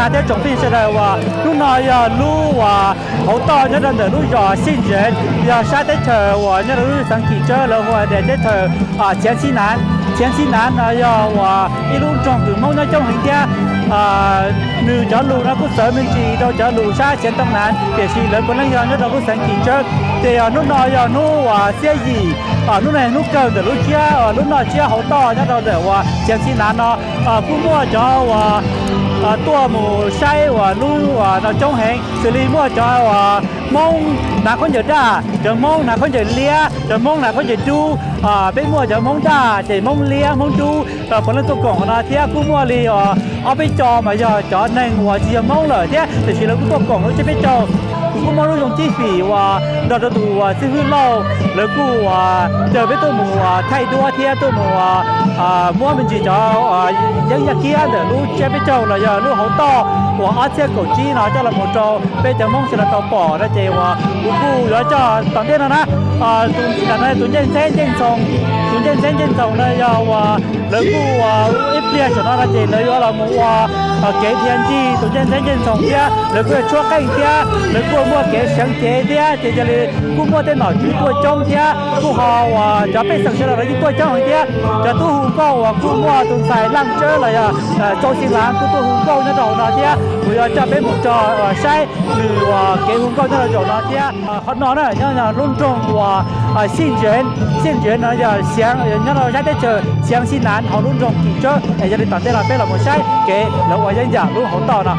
Thiab tsoom phooj ywg sawv daws uas hnub no yog lub uas hauv toj nyob rau ntawm lub zos Xij Ntsev, yog sab teb chaws uas nyob rau lub xeev Kim Tsawb lawv hu ua tias teb chaws Chiav Xij Nav. Chiav Xij Nav no yog uas ib lub nroog kws Hmoob nyob coob heev thiab nws cov lus no kuj txawv me ntsis rau cov lus sab Chiav Tooj Nav, tiam sis lawv puav leej yog nyob rau lub xeev Kim Tsawb. Ces yog hnub no yog hnub uas xiab yim, hnub no hnub kawg ntawm lub tsiab, lub noj tsiab hauv toj nyob rau ntawm uas Chiav Xij Nav no kuj muaj cov uas tuaj mus saib uas lub no coob heev, xws li muaj cov uas Hmoob hnav khaub ncaws daj, cov Hmoob hnav khaub ncaws liab, cov Hmoob hnav khaub ncaws dub. Peb muaj cov Hmoob daj ces Hmoob liab Hmoob dub puav leej tuaj koom no thiab kuj muaj li ob peb co mas yog cov neeg uas tsis yog Hmoob lawm thiab tiam sis lawv kuj tuaj koom lub tsiab peb caug. Kuj muaj lub zoo cib fim uas nrog rau tus uas xib hwb Lauj, lawv kuj uas caw peb tuaj mus thaij duab thiab tuaj mus muab me ntsis cov yeeb yaj kiab ntawm lub tsiab peb caug los yog lub hauv toj uas ob txhiab kaum tsib no coj los mus rau peb cov Hmoob sawv daws tau pom no ces uas kuv kuj yuav coj tom ntej no na. Tus ncej ntxheb ncej ntxhoo, tus ncej ntxheb ncej ntxhoo no yog uas lawv kuj ua ib pliag saum no no ces lawv yuav los mus ua kev dhia ncig tus ncej ntxheb ncej ntxhoo thiab lawv kuj yuav tshuab qeej thiab lawv kuj muaj kev seev cev thiab ces yog li kuj muaj tej nom tswv tuaj coob thiab kuj ho uas cov pej xeem sawv daws los yeej tuaj coob heev thiab cov tub hu nkauj uas kuj muaj tus ntxhais Laj Tsawb los yog Txau Xis Lav kuj tuaj hu nkauj nyob rau hauv no thiab kuv yuav coj peb mus rau saib nws uas kev hu nkauj nyob rau zaum no thiab. Qhov no na nyob lub nroog uas Xij Ntsev, Xij Ntsev no yog xeev nyob rau sab teb chaws Chiav Xij Nav hauv lub nroog Kim Tsawb es yog li tom ntej no peb los mus saib kev lawv ua yeeb yam lub hauv toj no.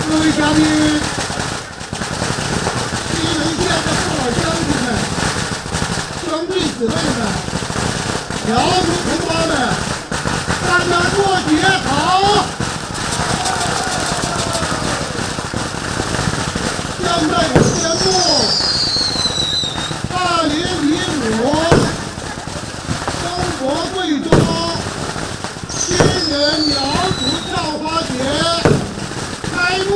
各位嘉宾，亲人、线上父老乡亲们，兄弟姊妹们，瑶族同胞们，大家过节好！现在我宣布，大年初五，中国贵州新年瑶族跳花节开幕。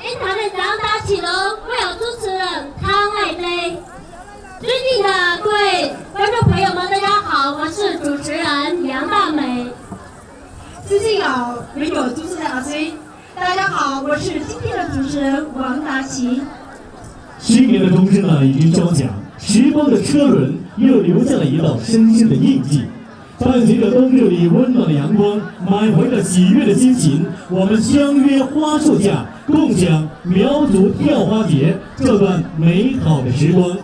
给他们掌声起隆，我有主持人汤爱飞。尊敬的各位观众朋友们，大家好，我是主持人杨大美。尊敬的我有主持人阿飞，大家好，我是今天的主持人王达奇。新年的钟声呢已经敲响，时光的车轮又留下了一道深深的印记。 伴随着冬日里温暖的阳光，满怀着喜悦的心情，我们相约花树下，共享苗族跳花节这段美好的时光。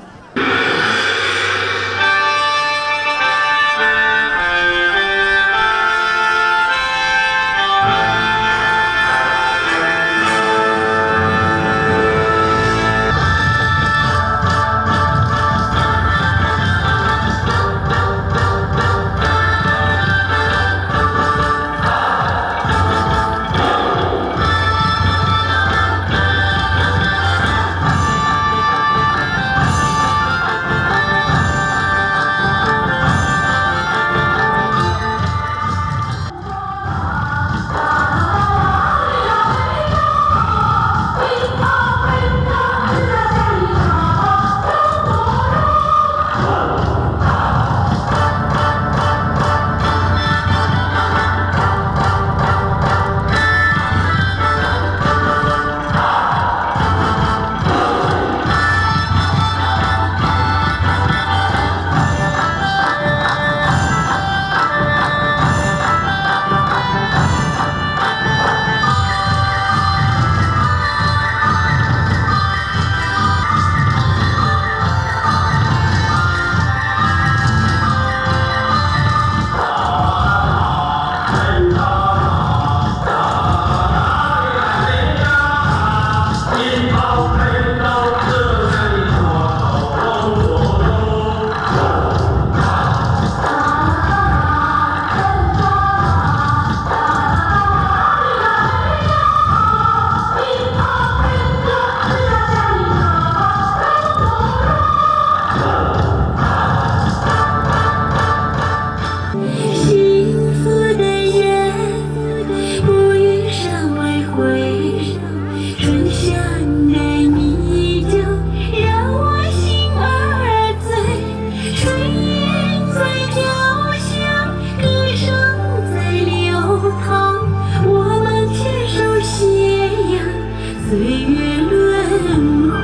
幸福的人，不愿上来回。 春香的你就让我心儿醉，炊烟在飘香，歌声在流淌，我们牵手斜阳，岁月轮回。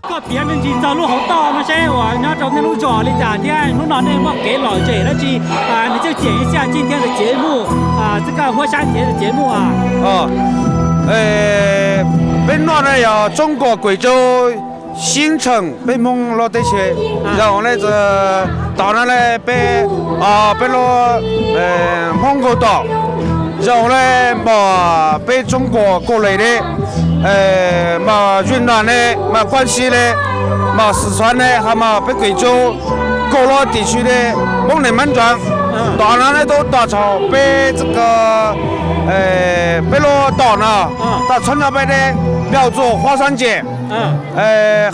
Koj piav me ntsis txog lub hauv toj no seb uas nyob rau nej lub zos li cas thiab hnub no nej muaj kev lom zem dab tsi, nws coj cem ib xya cij thiab lawv cev muj, txij kaj huab sab cev cev muj a. Peb noj na yog Tsoob Kuam Kuem Tsau xib tsheem peb Hmoob lub teb chaws. Zaum ne tom no ne peb, peb lub Hmoob nkaug tom. Zaum ne mas peb Tsoob Kuam Kaus Lim ne, mas Zuj Nam ne, mas Kuab Xib ne, mas Xwm Xas ne, ho mas peb Kuem Tsau kaum lub tim tswv ne, Hmoob Neej Mab Nraav. Tom no ne tau tom txog peb, peb lub tom no, tom txhob nyob peb ne, npaj txuas huab sab ntses.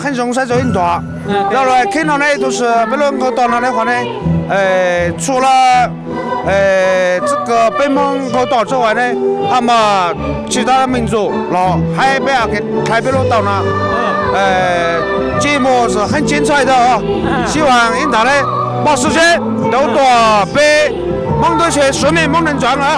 Heev zoo saib txog ib ntuag. Yog los khib no ne tus peb lub nkaug tom no ne qhov ne, txhua lub txij peb Hmoob nkaug tom txog uas ne, ho mas tsis tau meej txuj los haib peb kev dlhais peb lub tom no. Tsis mus heev tsis ntxhais tau, sib haum ib ntag ne, pom xu seb rau tuam peb Hmoob ntuj tsheb suav mej Hmoob Neej Nraav na.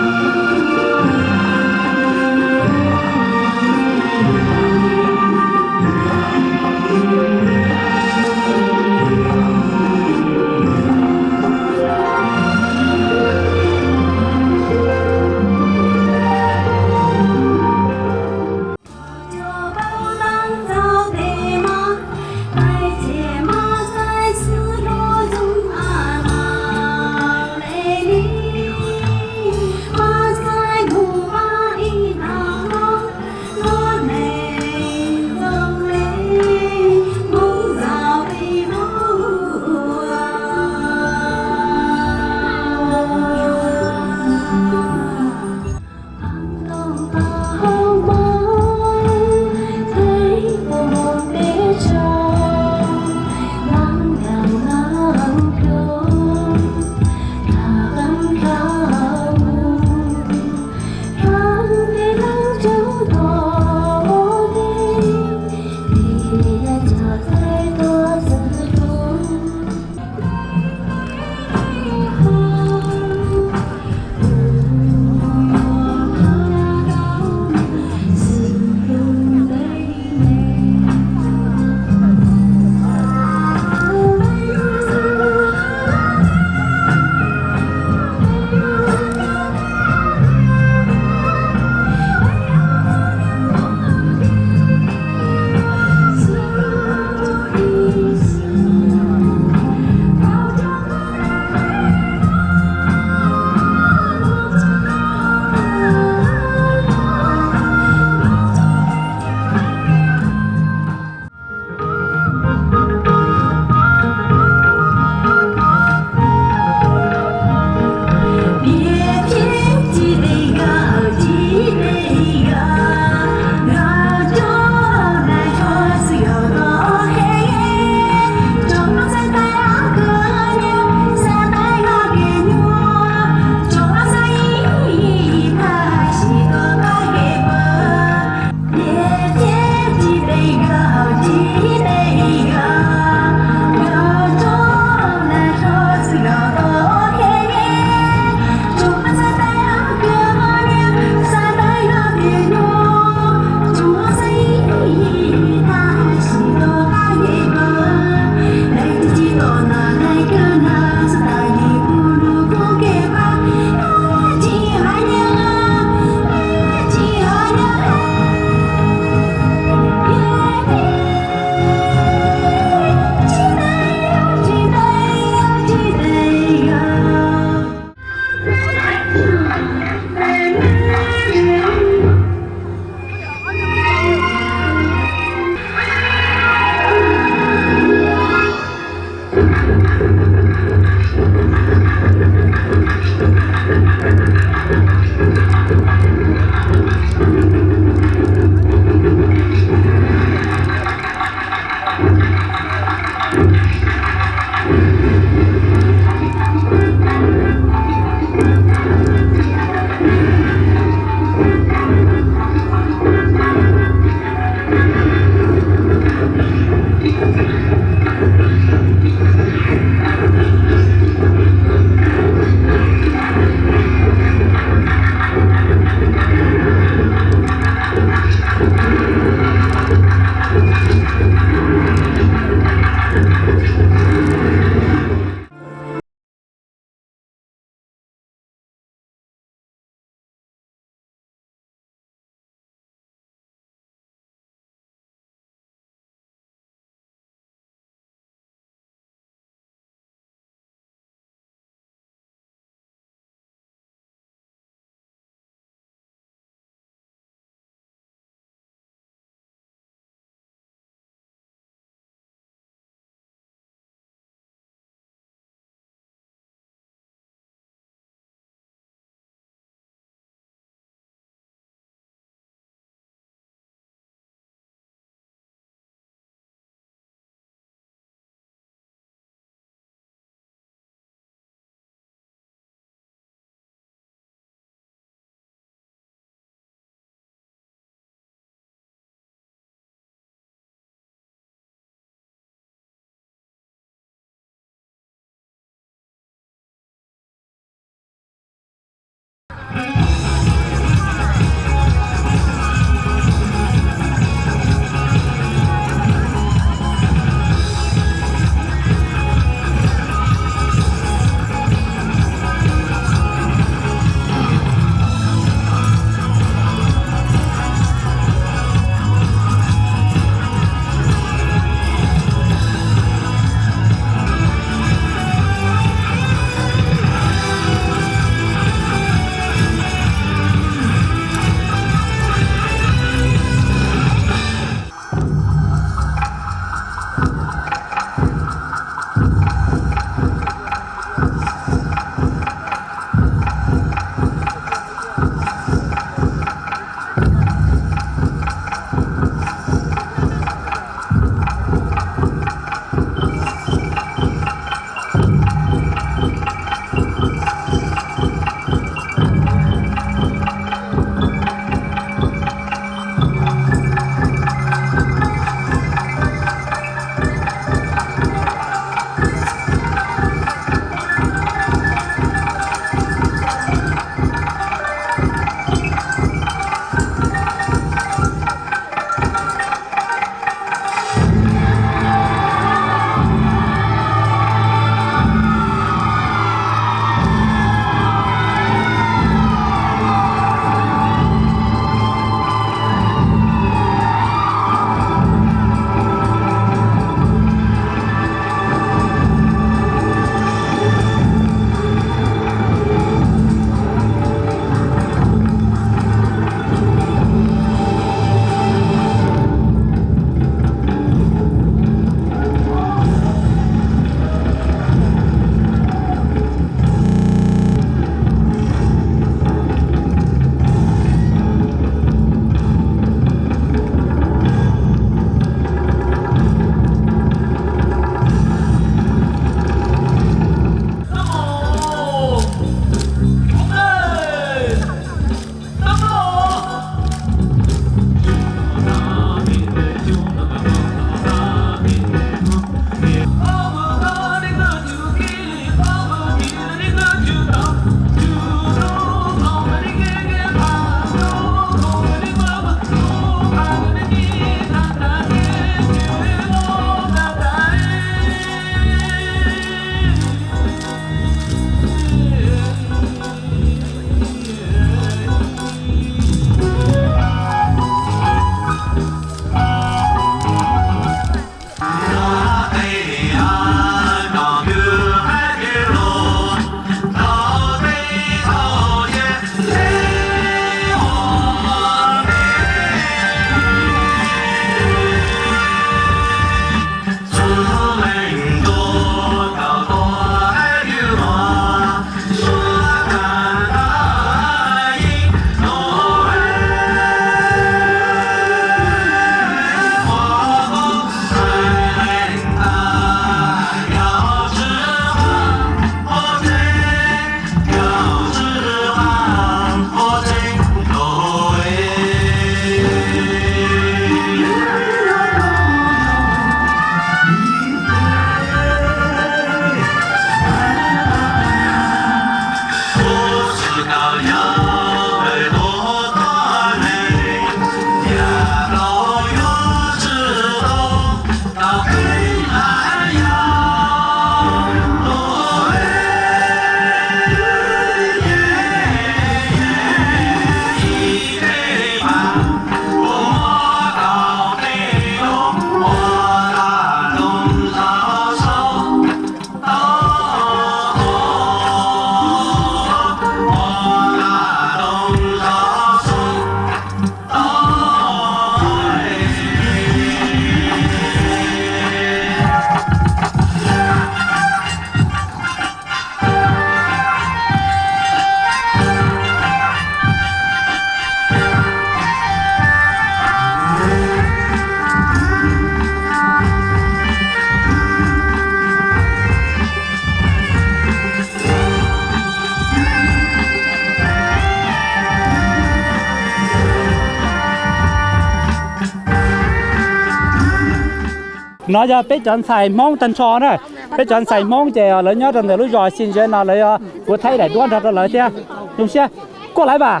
No yog peb cov ntxhais Hmoob tag nrho na. Peb cov ntxhais Hmoob ces lawv nyob rau ntawm lub zos Xi Ntsev no, lawv yog kuv thaij daim duab nrog rau lawv thiab. Zoo siab. Kuaj laiv vas,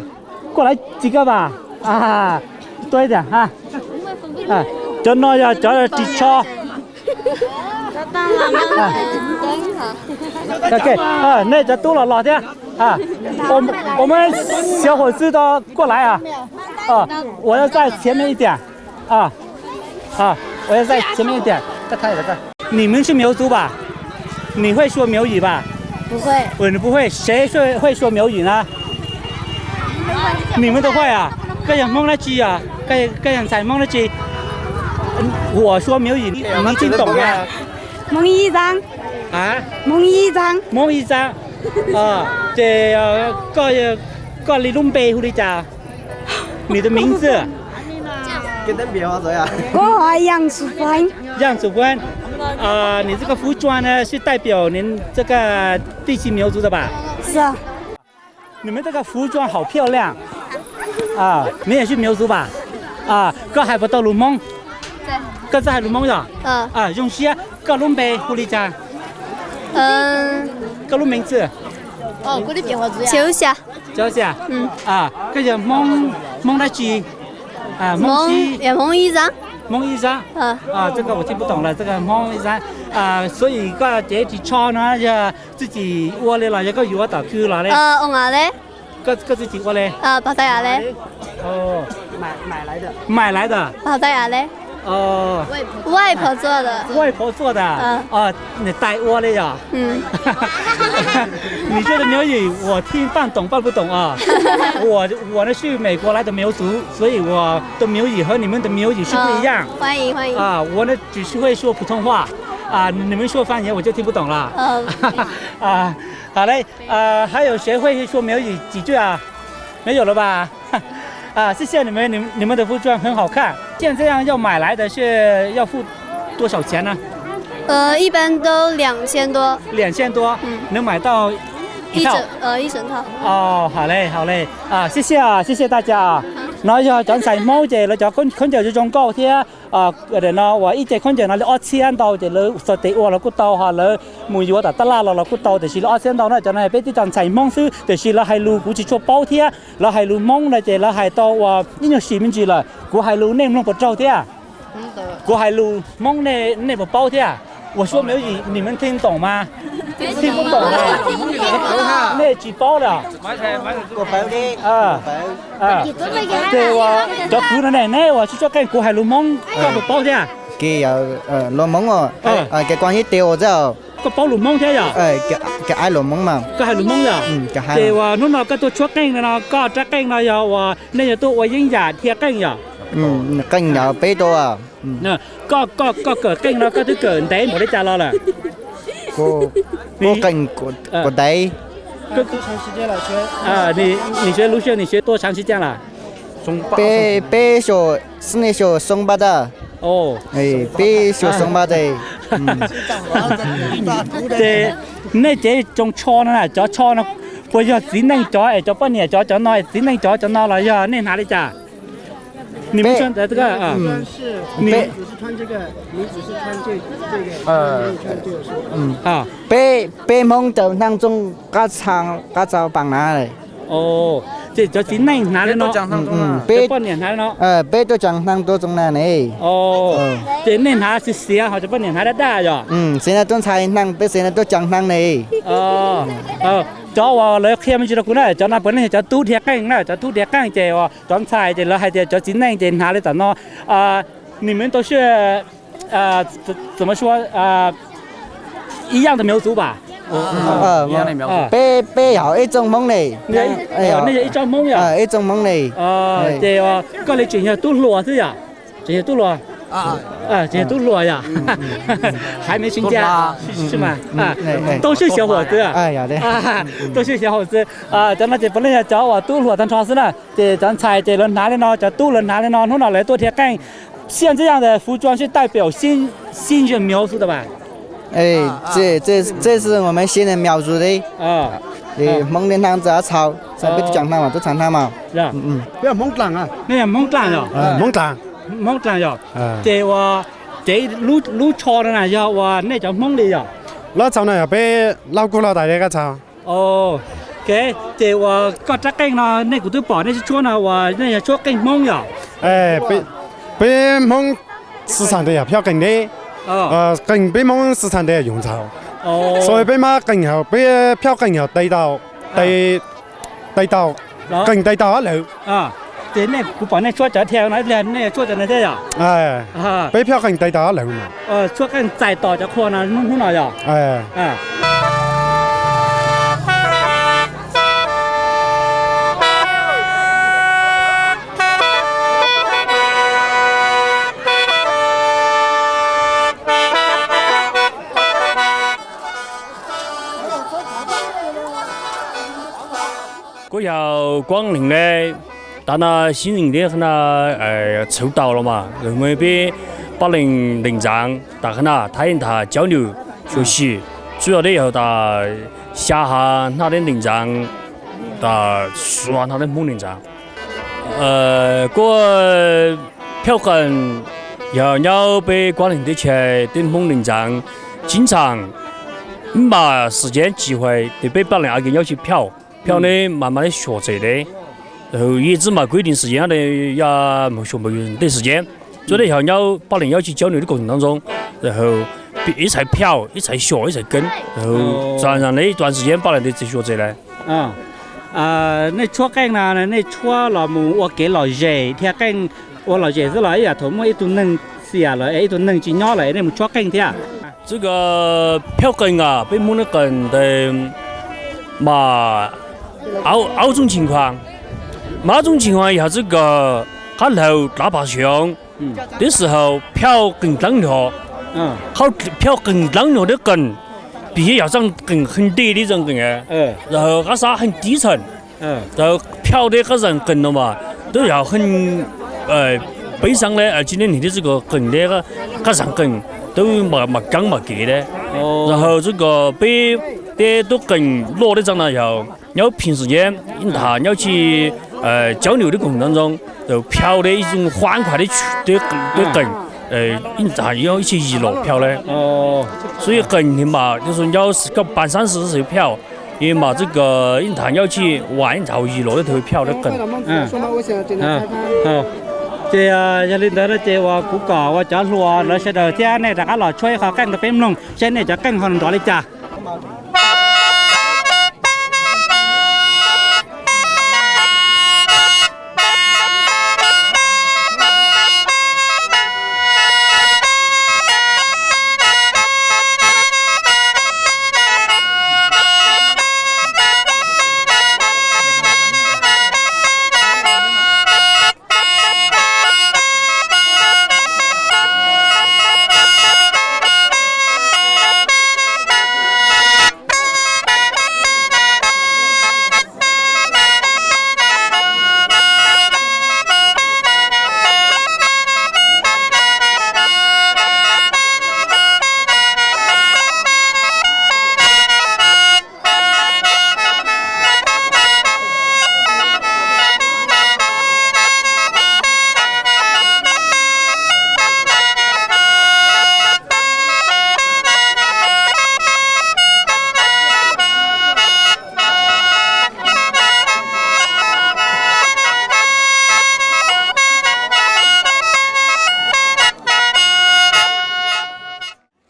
kuaj laiv tsis kaj vas. Tuaj ib tiag. Cov no yog cov ris tsho. Nej cov tub los los thiab. Ua muab xia huam xwb tau kuaj laiv a. Ua yog zaij txhiav me ib tiag. Ua yog zaij txhiav me ib tiag. Nws mws tsis miv txuv vas. Nws huaj sua miv yim vas. Nws pub huaj sev huaj sua miv yim na. Nws mws tau huaj a. Koj yog Hmoob dab tsi a? Koj yog ntxhais Hmoob dab tsi? Huaj sua miv yim, nws tsis toom na. Hmoob ib zaab. Hmoob ib zaab. Hmoob ib zaab. Ces koj li lub npe hu li cas? Nws tus miv txwj. Yaj Xu Fab. Yaj Xu Fab. Nws txoj koj fuv tsuag na sib taij piaum nws txoj koj tij tsis miv txuv tau vas. Nws mws txoj koj fuv tsuag haum phiaj liaj. Nws yog sib miv txuv vas. Koj hais puas tau lus Hmoob? Koj txawj hais lus Hmoob yog? Zoo siab. Koj lub npe hu li cas? Koj lub miv txwj? Koj yog Hmoob, Hmoob dab tsi? Hmoob ib zaab. Hmoob ib zaab. Txoj koj ua tij pub toom lawm, txoj koj Hmoob ib zaab. Xub yim koj cev ris tsho no yog txwj cim ua li los yog koj yuav tom kws los li? Koj txwj cim ua li? Maim laiv tas. Vaij phov txuaj tas. Niam tais ua li yog? Nws coj tus miv yim uas thij paj toom paj pub toom os. Uas no sib mem kuas laiv tus miv txwj, xub yim uas tus miv yim hawv nws mws tus miv yim sib pub ib yam. Uas no tsis huaj sua phu thoob huaj, nws mws sua faj nyiav uas coj thij pub toom los. Hais yog sev huaj sua miv yim cim cuj as, miv yim los vas. 谢谢你们，你们的服装很好看。现在要买来的是要付多少钱呢？两千多。两千多，能买到一套？一整套。哦，好嘞，好嘞，啊，谢谢啊，谢谢大家啊。No yog cov ntxhais Hmoob ces lawv cov khaub ncaws zoo zoo nkauj thiab. No uas ib ce khaub ncaws no li ob txhiab ntau ces lawv txog tes ua los kuj tau, ho lawv mus yuav tom taj laj los los kuj tau, tiam sis lawv ob txhiab ntau na. Cov no peb tib co ntxhais Hmoob xwb, tiam sis lawv hais lus kuv tsis tshua paub thiab. Lawv hais lus Hmoob no ces lawv hais tau uas ib nyuag sim me ntsis lawm. Kuv hais lus nej mloog puas raug thiab? Kuv hais lus Hmoob nej puas paub thiab? Uas sua miv yim nws mws thij toom mas, thij pub toom mas. Nej tsis paub li. Ces uas cov kwv no ne, neb uas sib tshua qeej, kuv hais lus Hmoob koj puas paub thiab? Lus Hmoob, koj paub lus Hmoob thiab yog? Koj hais lus Hmoob yog? Ces uas hnub no koj tuaj tshuab qeej no, koj rab qeej no yog uas nej yuav tuaj ua yeeb yam dhia qeej yog? Qeej yog peb tuaj. Koj, koj kawm qeej no koj twb kawm ntev npaum li cas los lawm? Kuv qeej kuv ntev. Nws xyov lub sij hawm nws xyov tuaj tshav sib caj las? Peb, peb xyoo, xib nej xyoo xoo paj tag. Peb xyoo xoo paj tag. Ces nej cev tsoos tsho no na, cov tsho no puas yog txiv neej cov es cov poj niam cov, cov no txiv neej cov, cov no los yog nej hnav li cas? Peb, peb Hmoob cov hnaaj txooj qab txha paas na. Ces cov txiv neej hnav li no, peb, poj niam hnav li no. Peb tuaj tsaws hnaaj tuaj txooj na ne. Ces nej hnav xiav xiav ho cov poj niam hnav daj daj yog? Xiav na tuaj ntxhais hnaaj, peb xiav na tuaj tsaws hnaaj ne. Cov uas lawv qhia me ntsis rau kuv na, cov no puav leej yog cov tub dhia qeej na, cov tub dhia qeej ces uas cov ntxhais ces lawv hais tias cov txiv neej ces hnav li tam no. Nws mws tau sib, txawm mas sua ib yaj tus miv txwj vas. Peb, peb yog ib tsoom Hmoob ne. Nej yog ib tsoom Hmoob yog? Ib tsoom Hmoob ne. Ces koj li tseem yog tub hluas xwb yog? Tseem yog tub hluas. Tseem yog tub hluas yog? Haiv me tsis ncaj. Tub sib xyov huam xwb. Tub sib xyov huam xwb. Cov no ces puav leej yog cov uas tub hluas tag nrho xwb na. Ces cov ntxhais ces lawv hnav li no, cov tub lawv hnav li no, hnub no lawv tuaj dhia qeej. 现在样的服装是代表新，新人苗族的吧？这，这是我们新人苗族的。Hmoob li hnaaj txawj txhau, txhua peb tub tsaws hnaaj mas, tub tsaws hnaaj mas. Nej yog Hmoob Dlaaj yog? Hmoob Dlaaj yog. Ces uas Ces lub tsho no na yog uas nej cov Hmoob li yom? Lub tsho no yog peb Lauj Kub Lauj Tais li koj txhais. Ces uas koj rab qeej no nej kuv twb pom nej tshuab no uas nej yog tshuab qeej Hmoob yom? Peb Hmoob xwm txheej tes yog phiaj qeej deb, qeej peb Hmoob xwm txheej tes yog yoov ntxhov. Xws li peb muab qeej hauv peb phiaj qeej yog tes taw, tes taw, qeej tes taw ob lawm. Ces nej kuv pom nej tshuab cov dhia no, nej tshuab cov no thiab yom? Peb phiaj qeej tes taw ob lawm. Tshuab qeej txais tos cov qhua no hnub no yom? Kuv yog Kuab Leeg ne, tav no sib neej thiab no txhawv tau los mas peb Paj Leeg ntees ntxaav tas qhov no thaiv ntag cov nws suav si tsuas yog deb yog tas xya hav hnab deb ntees ntxaav, tas xya hav hnab deb Hmoob ntees ntxaav. Kuj phiaj qeej yog nyob peb Kuab Leeg teb chaws teb Hmoob ntees ntxaav, tsis ntxhov mas xwm cev tsis huv tes peb Paj Leeg a ke nyob tsis phiaj, phiaj ne mas mas neb suav txev deb. Yog txij mas kwv tij xwm cev yog mus suav mus tej xwm cev, tsuas deb yog nyob Paj Leeg nyob tsis cov nws lub koom thaaj zoo, ib txhais phiaj, ib txhais suav, ib txhais keeb, txhua zaaj le ib txhais xwm cev Paj Leeg tes txhais suav txev lawm. Nej tshuab qeej no nej tshuab los mus ua kev lom zem dhia qeej, ua lom zem xwb los ib yam thaum muaj ib tug neeg xiam lawm es ib tug neeg tsis nyob lawm es nej mus tshuab qeej thiab? Txwv ko phiaj qeej a peb Hmoob neb qeej tes mas aub txooj tsis nkuag, mas aub txooj tsis nkuag yog txwv ko qab laug dlav pas xyoo, tib xwm haus phiaj qeej dlaab nyuag, phiaj qeej dlaab nyuag deb qeej, pim yog txaaj qeej heev dib dib txaaj qeej, qab xab heev tib txheej, phiaj deb qab txaaj qeej no mas twb yog heev, peb xaav le tsis neej neeg tib txwv ko qeej deb qab txaaj qeej twb mas keeb mas kev deb. Yog hauv txwv ko peb tej tub qeej luaj deb txaaj no yog nyob phim xwm cev ib ntag nyob tsis cov nws lub koom thaaj zoo, phiaj deb ib txooj huab nkuag deb qeej, ib ntag nyob ib txhis yim los phiaj le. Xwb qeej mas nyob koj pas xaab xwm phiaj, mas txwv ko ib ntag nyob tsis vas ib ntag yim los twb phiaj deb qeej. Ces yog li ntawd no ces uas kuv kom uas cov hluas lawv sawv daws thiab nej rov qab los tshuab ib qho qeej rau peb mloog saib nej cov qeej ho nrov li cas.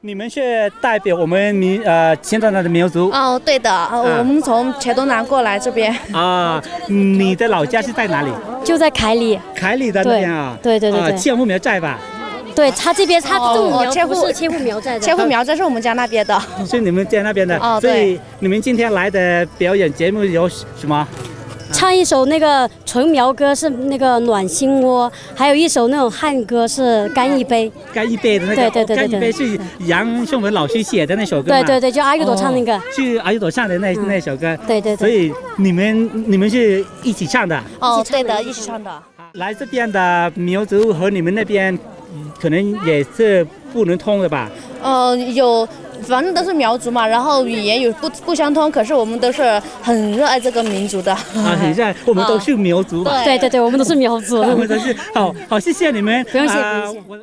你们是代表我们民，呃，青藏的苗族？哦，对的，呃，我们从茄东南过来这边。啊，你的老家是在哪里？就在凯里。凯里的那边啊？对，对，对，对，啊，对。千户苗寨吧？对，他这边，他这种苗不是千户苗寨的。千户苗寨是我们家那边的。是你们家那边的，哦，所以你们今天来的表演节目有什么？唱一首那个纯苗歌，是那个暖心窝，还有一首那种汉歌是干一杯。 干一杯的那个，对，对，对，哦，干一杯是杨秀文老师写的那首歌吗？对，对，对，就阿育朵唱那个。哦，是阿育朵唱的那，那首歌。对，对，对。所以你们，你们是一起唱的？哦，对的，一起唱的。来这边的苗族和你们那边可能也是不能通的吧？呃，有，反正都是苗族嘛，然后语言有不，不相通，可是我们都是很热爱这个民族的。啊，很热爱，我们都是苗族嘛。对，对，对，我们都是苗族。我们都是，好，好，谢谢你们。不用谢，啊，不用谢。我